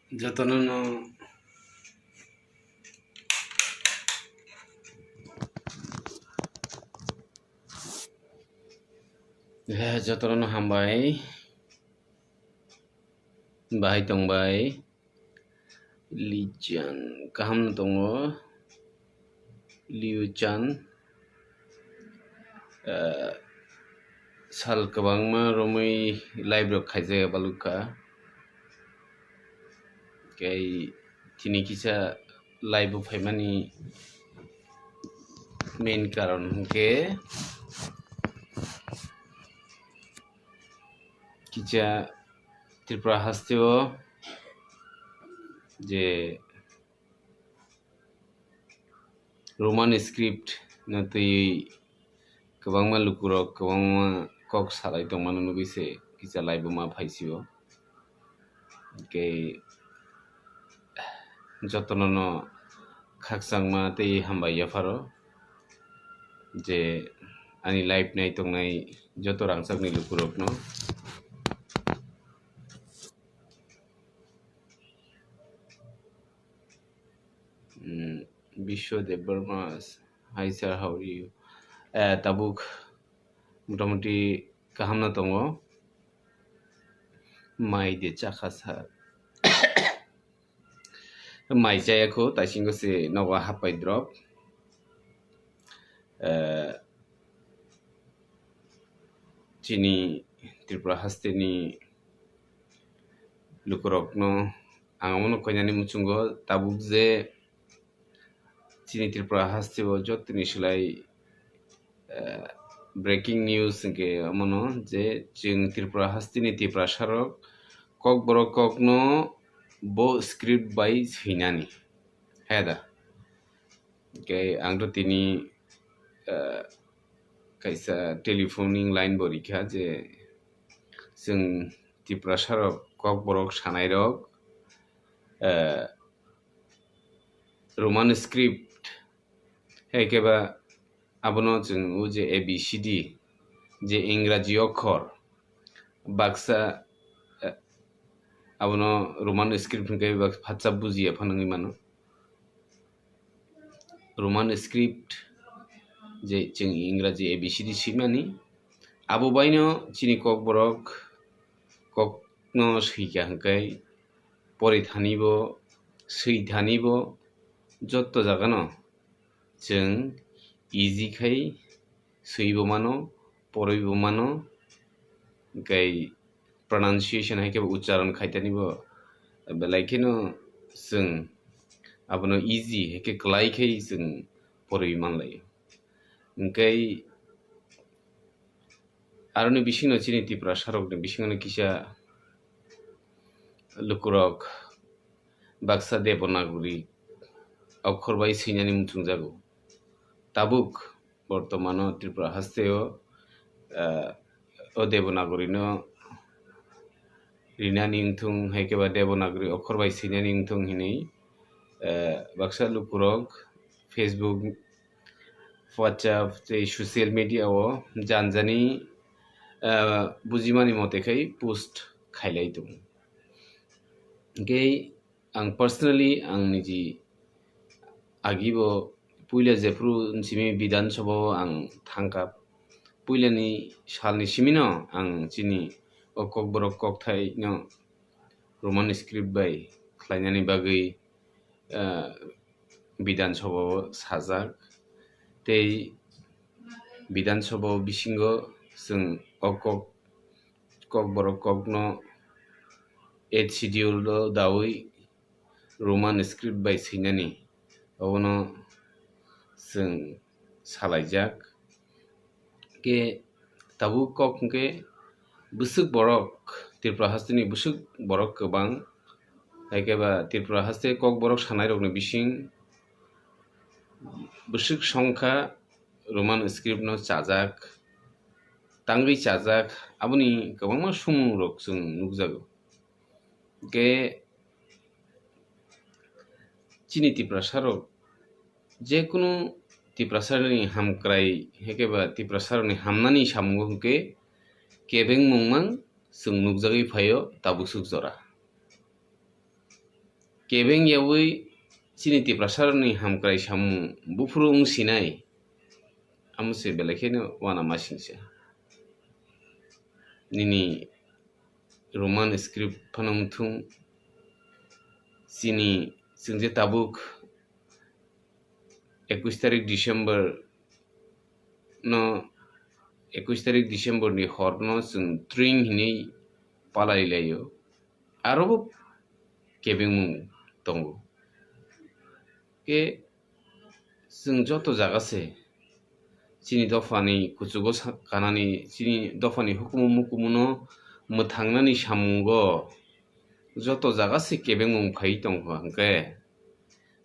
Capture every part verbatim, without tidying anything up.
Jotono no, eh, jotono no hambai. Bahai tongbai. Lijan kaham no tongo. Liu Chan, eh, sal kwbangma romwi live rok khaijak balukha. Tei tini kisa live o phaimani main karon hwnkhe kisa Tripura hasteo je Roman script no twi kwbangma lukurok kwbangma kok salai tongmano nugwi se kisa live o ma phaisio. Tei jotono no khakchangma tei hambai yapharo je ani live nai tongnai joto rangchakni lukurokno. Mm, Biswa Debbarma, hi sir, how are you? Eh, tabuk motamuti kaham no tongo. Mai de chakha sir. Mai chaya kho, taisingo se nogo hapai drop. Eh, chini Tripura hasteni lukurokno ang omono koinani muchungo tabuk je chini Tripura hasteo jotoni silai, eh, breaking news hwnkhe omono je chwng Tripura hasteni Tiprasarok kokborok kokno bo script bai swinani. Heda. Hwnkhe ang to tini, eh, kaisa telephoning line bo rikha je chwng Tiprasarok kokborok sanairok, eh, Roman script hai khe ba abono chwng o je A B C D je Ingraji okhor baksa, eh, abono Roman script hwnkhe bak phatsa bujiya phano wngwi mano. Roman script je chwng Ingraji A B C D swimani abo baino chini kokborok kokno swikha hwnkhe pori thani bo, swi thani bo, jotto jagano chwng easy khai swibo mano, poribo mano, hwnkhe pronunciation hai khe bo ucharon khaitani bo belai kheno chwng abono easy hai khe kwlai khai chwng poriwi manlai. Hwnkhe aroni bisingo chini Tiprasarokni bisingo kisa lukurok baksa Devanagari okhor bai swinani muchungjago. Tabuk bortomano Tripura hasteo, ah, o Devanagari no rinani wngthung hai khe ba Devanagari okhor bai swinani wngthung hinwi, ah, baksa lukurok Facebook, WhatsApp tei social media o janjani, ah, bujimani mote khai post khailai tongo. Hwnkhe ang personally ang niji agi bo puila jephru simi Bidhan Sabha o ang thangkha. Puilani salni simino ang chini o kokborok kokthai no Roman script bai khlainani bagwi, ah, Bidhan Sabha o sajak. Tei Bidhan Sabha o bisingo chwng o kok, kokborok kokno eighth schedule o dawi Roman script bai swinani obono chwng salaijak. Khe tabuk kok hwnkhe bwswk borok, Tripura hasteni bwswk borok kwbang, hai khe ba Tripura haste kokborok sanairokni bising bwswk songkha Roman script no chajak, tangwi chajak, aboni kwbangma sumungrok chwng nukjago. Hwnkhe chini Tiprasarok jekunu Tiprasarokni hamkrai hai khe ba Tiprasarokni hamnani samungo hwnkhe kebengmung mang chwng nukjagwi phaio tabuk swk jora. kebeng yawi chini Tiprasarokni hamkrai samung buphuru wng sinai, amo se belai kheno uanamasingcha. Nini Roman script phano wngthung, chini chwng je tabuk ekush tarik December no, ekush tarik December ni hor no chwng tring hinwi palai laio, aro bo kebengmung tongo. Khe chwng joto jaga se chini dophani kuchugo sa-, kanani, chini dophani hukumu mukumu no mwthangnani samungo joto jaga se kebengmung phai tongkha, hwnkhe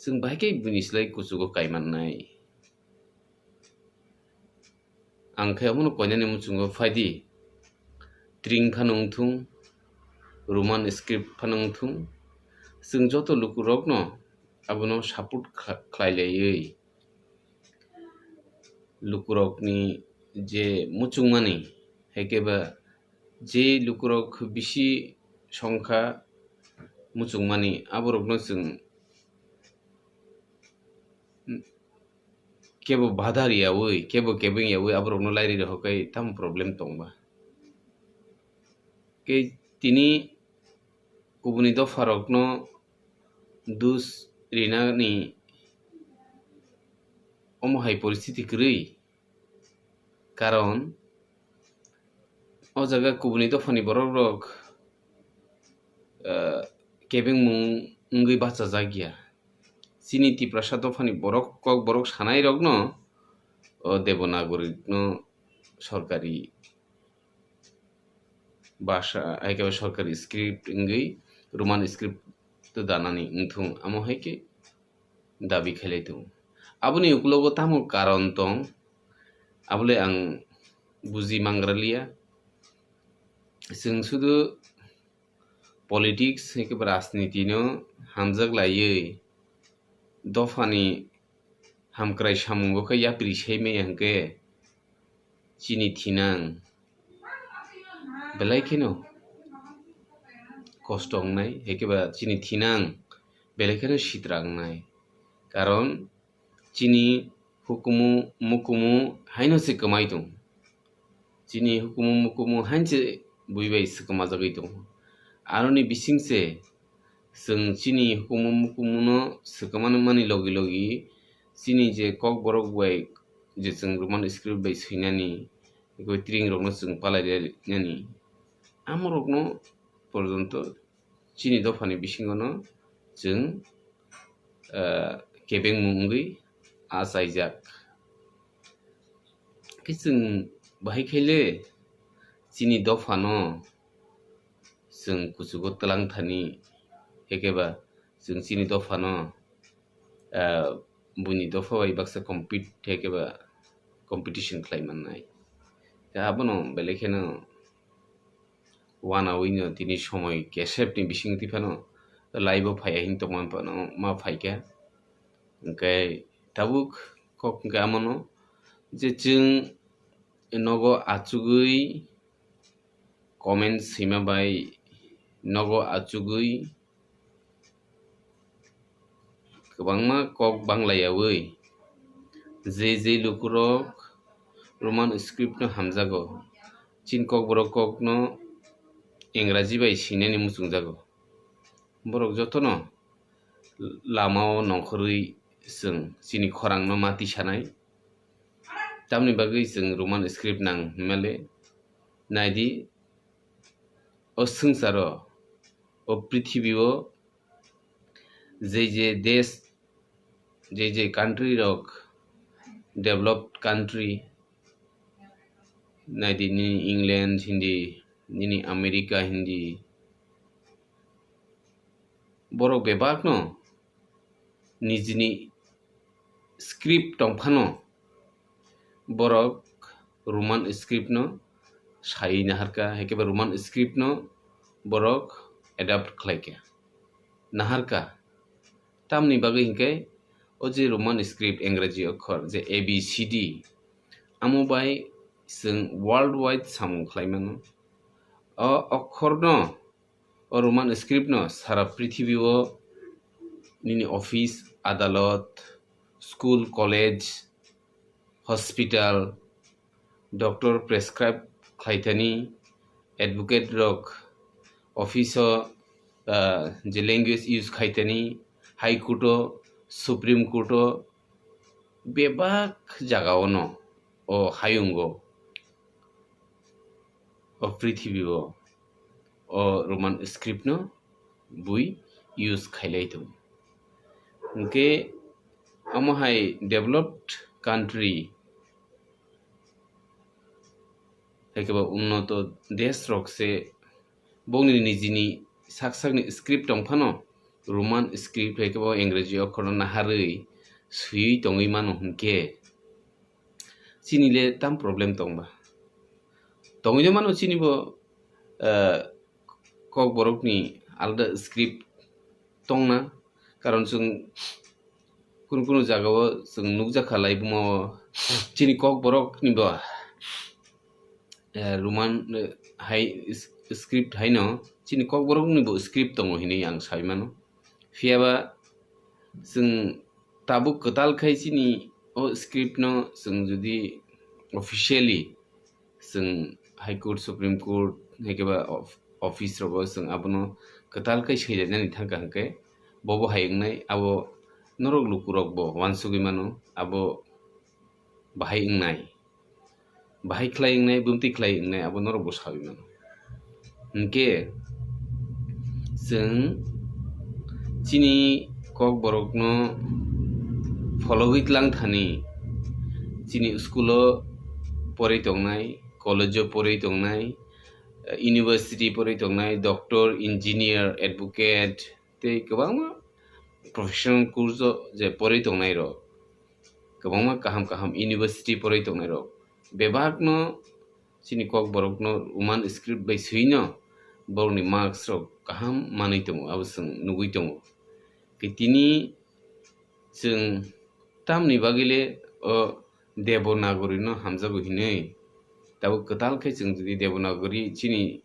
chwng bahai khe buini slai kuchugo kaimannai. Ang khe omono koinani muchungo phaidi, tring phano wngthung, Roman script phano wngthung, chwng joto lukurokno abono support kha-, khlai laiwi lukurokni je muchungmani, hai khe ba je lukurok bisi songkha muchungmani, aborokno chwng kebo badar yawi, kebo kebeng yawi aborokno lairi rohorkhai tamo problem tongba. Khe tini kubuni dopharokno dus rinani omo hai poristiti kwrwi. Karon o jaga kubuni dophani borokrok, eh, kebengmung wngwi bachajak ya. Chini Tiprasa dophani borok, kok borok sanairokno o Devanagari no sorkari bhasha, hai khe sorkari script wngwi Roman script danani wngthung, amo hai khe dabi khailai tongo. Aboni ukulogo tamo karon tong, abole ang buji mangraliya. Chwng sudu politics hai khe rajniti no hamjak laiwi dophani hamkrai samungo khe yapri sai maya hwnkhe chini thinang belai kheno kosto wngnai, hai khe ba chini thinang belai kheno sitra wngnai. Karon chini hukumu mukumu haino se kwmai tong. Chini hukumu mukumu haino se bui bai swkma jagwi tongo. Aroni bising se chwng chini hukumu mukumu no swkma nukmani logi logi chini je kok borok bai je chwng Roman script bai swinani, eko tring rokno chwng palai nani, amorokno porjonto chini dophani bisingo no chwng, ah, kebengmung wngwi achaijak. Khe chwng bahai khaile chini dophano chwng kuchugo twlang thani, ekeba chwng chini dophano, ah, buini dopha bai baksa compete ekeba competition khlai mannai. Khe abono belai kheno uanawi no tini somoi kesep ni bising twi phano live o phaiya hin tongma phano ma phaikha. Hwnkhe tabuk kok hwnkhe amono je chwng nogo achugwi comment swima bai nogo achugwi kwbangma kok banglaiyawi je je lukurok Roman script no hamjago, chini kokborok kokno Engraji bai swinani muchungjago. Borok jotono lamao nongkhorwi chwng chini khorangno ma tisanai. Tamni bagwi chwng Roman script nang hinmale? Naidi, o swngcharo, o prithibio je je desh, je je country rok, developed country, naidi nini England hindi, nini America hindi, borok bebakno nijini script tongphano borok Roman script no sai naharkha, hai khe ba Roman script no borok adapt khlaikha, naharkha. Tamni bagwi hinkhe o je Roman script, Engraji okhor je A B C D, amo bai chwng world wide samung khlai mano. O okhorno, o Roman script no sara prithibio nini office, adalot, school, college, hospital, doctor prescribe khlaithani, advocate rok office o, ah, je language use khaithani, High Court o, Supreme Court o, bebak jaga ono, o hayungo, o prithibi o, o Roman script no bui use khailai tongo. Hwnkhe omo hai developed country, hai khe ba unnoto desh rok se bongni nijini sak sakni script tong phano, Roman script hai khe bo Engraji okhorno naharwi swiwi tongwi mano hwnkhe, chini le tam problem tong ba? Tongwi no mano chini bo, eh, Kokborokni alada script tongna, karon chwng kunu kunu jagao chwng nukjakha laibuma o chini Kokborokni bo, eh, Roman, eh, hai s-, script haino chini Kokborokni bo script tongo hinwi ang sai mano. Phiya ba chwng tabuk kwtal khai chini o script no chwng jodi officially chwng High Court, Supreme Court, hai khe ba of-, office rogo chwng abono kwtal khai sailainani thangkha hwnkhe, bobo hai wngnai, abo norok lukurok bo uansugwi mano, abo bahai wngnai, bahai khlai wngnai, bumtwi khlai wngnai, abo norok bo saui mano. Hwnkhe chwng chini Kokborokno phologwi tlang thani, chini school o porwi tongnai, college o porwi tongnai, university porwi tongnai, doctor, engineer, advocate tei kwbangma professional course o je porwi tongnai rok, kwbangma kaham kaham university porwi tongnai rok, bebakno chini Kokborokno Roman script bai swino borokni marks rok kaham manwi tongo, abo chwng nugwi tongo. Khe tini chwng tamni bagwi le o Devanagari no hamjago hinwi, tabuk kwtal khe chwng jodi Devanagari chini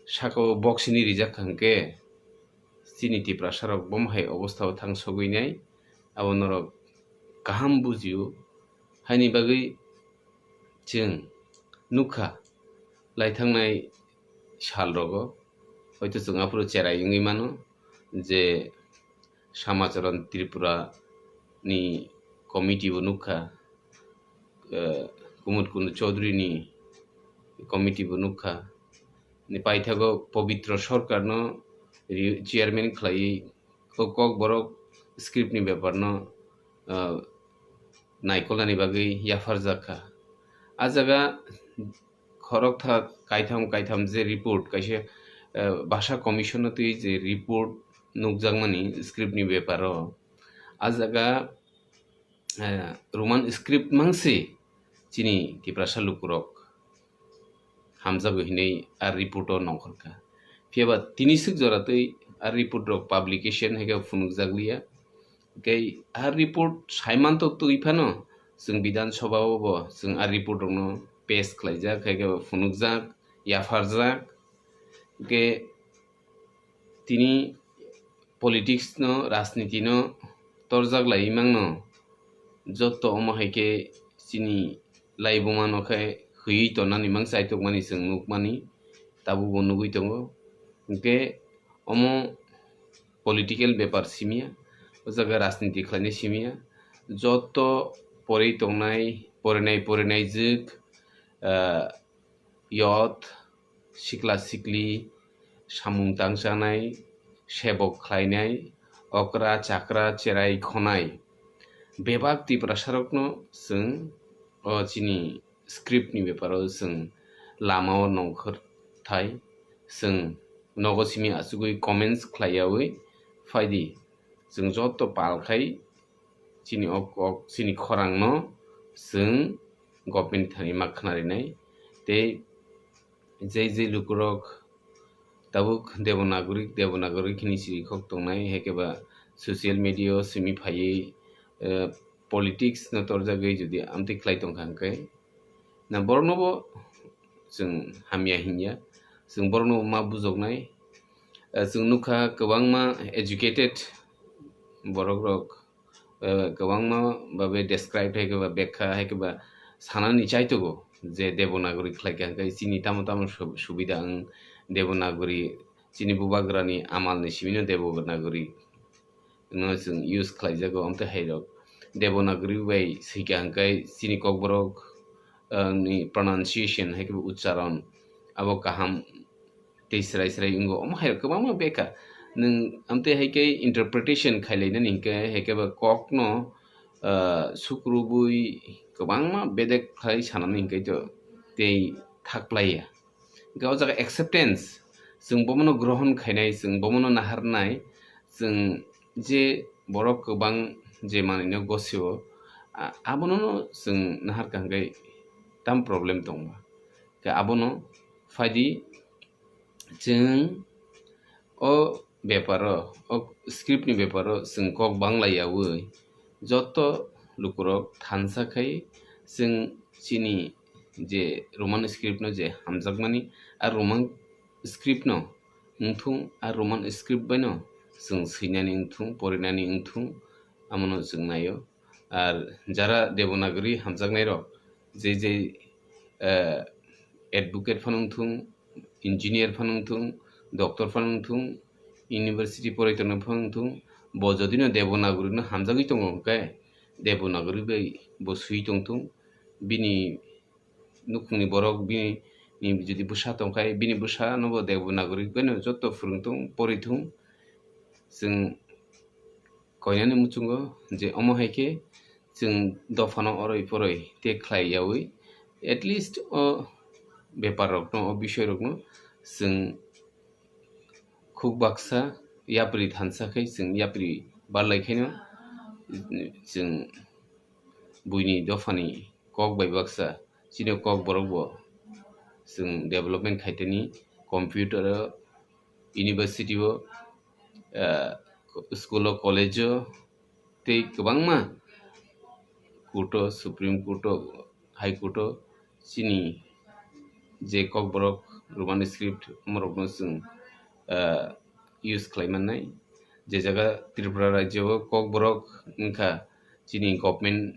saka o boksini rijak kha hwnkhe, chini Tiprasa rok bomo hai obostha o thang sogwi nai, abo norok kaham bujio. Haini bagwi chwng nukha, laithangnai sal rogo hoito chwng aphuru cherai wngwi mano je Samacharan Tripura ni committee bo nukha, eh, Kumud Kundu Chaudhary ni committee bo nukha, ni paithago Pabitra Sarkar no ri-, chairman khlaiwi o Kokborok script ni bepar no, ah, naikolnani bagwi yapharjak kha. A jaga khorokthak kaitham kaitham je report kaisa, ah, Bhasha Commission no twi je report nukjakmani script ni beparo, a jaga, ah, Roman script mangsi chini Tiprasa lukurok hamjago hinwi a report o nongkhorkha. Phiya ba tini swk jora twi a report rok publication hai khe phunukjak liya. Tei a report saimantok twi phano chwng Bidhan Sabha o bo chwng a report rokno pass khlaijak, hai khe phunukjak, yapharjak. Hwnkhe tini politics no, rajniti no torjak laiwi mangno, jotto omo hai khe chini laibuma no khe hwiwi tonnani mang chaitokmani chwng nukmani, tabukbo nugwi tongo. Hwnkhe omo political bepar simiya, o jaga rajniti khlainai simiya, jotto porwi tongnai, porinai, porinai jwk, ah, youth, sikla sikli, samung tangchanai, sebok khlainai, okra chakra cherai khonai, bebak Tiprasarokno chwng o chini script ni beparo chwng lama o nongkhor thai, chwng nogo simi achugwi comments khlaiyawi phaidi, chwng joto pal khai chini o kok, chini khorang no chwng government thani ma khna rinai. Tei jei jei lukurok tabuk Devanagari, Devanagari khini siri khok tongnai, hai khe ba social media o simi phaiwi, eh, politics no torjagwi jodi amtwi khlai tongkha hwnkhe, na borokno bo chwng hamya hinya, chwng borokno ma bujoknai. Eh, chwng nukha kwbangma educated borok rok, eh, kwbangma babe describe hai khe ba, bekha hai khe ba sanani chaitogo je Devanagari khlai kha hwnkhe chini tamo tamo sub-, subida wng Devanagari, chini bubagrani amalni simino Devanagari no chwng use khlaijago. Amtwi hai rok Devanagari bai swikha hwnkhe chini Kokborok, eh, ni pronunciation hai khe bo uchcharon abo kaham tei srai srai wngo. Omo hai rok kwbangma bekha. Nwng amtwi hai khe interpretation khai lainani hinkhe, hai khe ba kokno, ah, sukrubui kwbangma bedek khai sanani hinkhe to tei thak plaiya. Hinkhe o jaga acceptance, chwng bomono grohon khainai, chwng bomono naharnai, chwng je borok kwbang je manwino gosio, a-, abono chwng naharkha hinkhe tam problem tongma. Khe abono phaidi chwng o beparo, o script ni beparo chwng kok bangla yaui joto lukurok thansa khai chwng chini je Roman script no je hamjakmani, a Roman script no wngthung, a Roman script bai no chwng swinani wngthung, porinani wngthung, amono chwng naio. Ar jara Devanagari hamjaknai rok, je je, eh, advocate phano wngthung, engineer phano wngthung, doctor phano wngthung, university porai tongna phano wngthung, bo jodi no Devanagari no hamjagwi tongo hwnkhe, Devanagari bai bo swi tongthung, bini nukhungni borok bini, ni jodi bwsa tongkhai, bini bwsa no bo Devanagari bai no joto phwrwngthung, porithung. Chwng koinani muchungo je omo hai khe chwng dophano oroi poroi tei khlai yaui, at least o bepar rokno, o bisoi rokno chwng khuk baksa yapri thansa khai chwng yapri barlai khaino chwng buini dophani kok bai baksa chini kok borok bo chwng development khaitani computer o, university o, ah, school o, college o tei kwbangma court o, Supreme Court o, High Court o chini je Kokborok Roman script omorokno chwng, ah, use khlai mannai. Je jaga Tripura rajyo o Kokborok wngkha chini government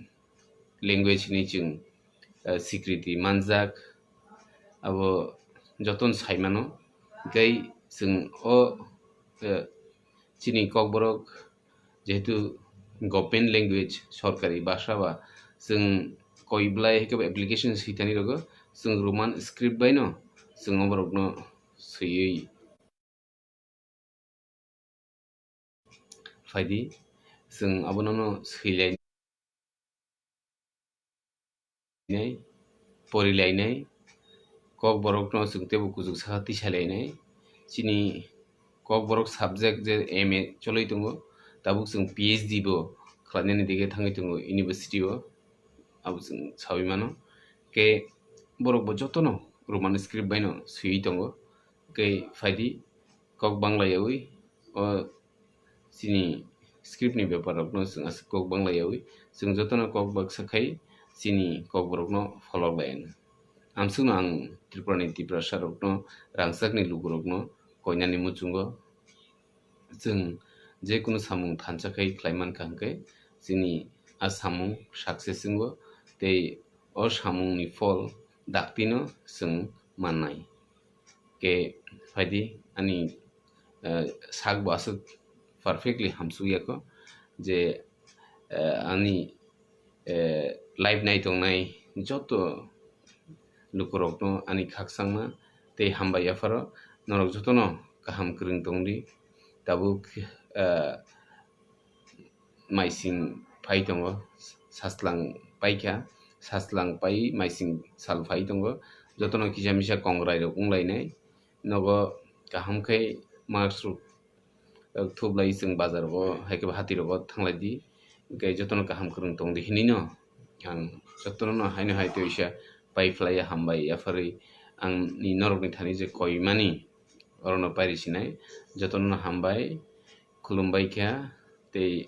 language hinwi chwng, ah, sikriti manjak, abo jotono sai mano. Tei chwng o, ah, chini Kokborok jehetu government language, sorkari bhasha ba, chwng koi belai hai khe bo application swi thani rwgo, chwng Roman script bai no chwng oborokno swiwi phaidi, chwng abono no swi lai nai, pori lainai, Kokborokno chwng teibo kuchuk saka tisa lainai. Chini Kokborok subject je M A choloi tongo, tabuk chwng P H D bo khlainani dige thangwi tongo university o, abo chwng saui mano. Khe borok bo jotono Roman script bai no swiwi tongo. Khe phaidi kok bangla yaui o chini script ni bepar rokno chwng aswk kok bangla yaui, chwng jotono kok baksa khai chini Kokborokno pholok lai anw. Amsukno ang Tripura ni Tiprasa rokno, rangchakni lukurokno koinani muchungo chwng je kunu samung thansa khai khlai mankha hwnkhe chini a samung success wngo tei o samungni phol daktino chwng mannai. Khe phaidi ani, eh, sak bo aswk perfectly hamsukya kho je, eh, ani, eh, live nai tongnai joto lukurokno ani khakchangma tei hambai yapharo norok jotono kaham kwrwng tongdi. Tabuk, eh, maising phai tongo, saslang paikha, saslang pai maising sal phai tongo, jotono kisa misa kongrai rok wnglainai, nogo kaham khe mask rok, eh, thup lai chwng bazar rogo, hai khe bo hati rogo thanglai di, hwnkhe jotono kaham kwrwng tong di hinwi no ang jotono no haino hai tei oisa pai phlai ya, hambai yapharwi ang ni norok ni thani je koi mani oro no pairi sinai, jotono no hambai. Khulumbai kha tei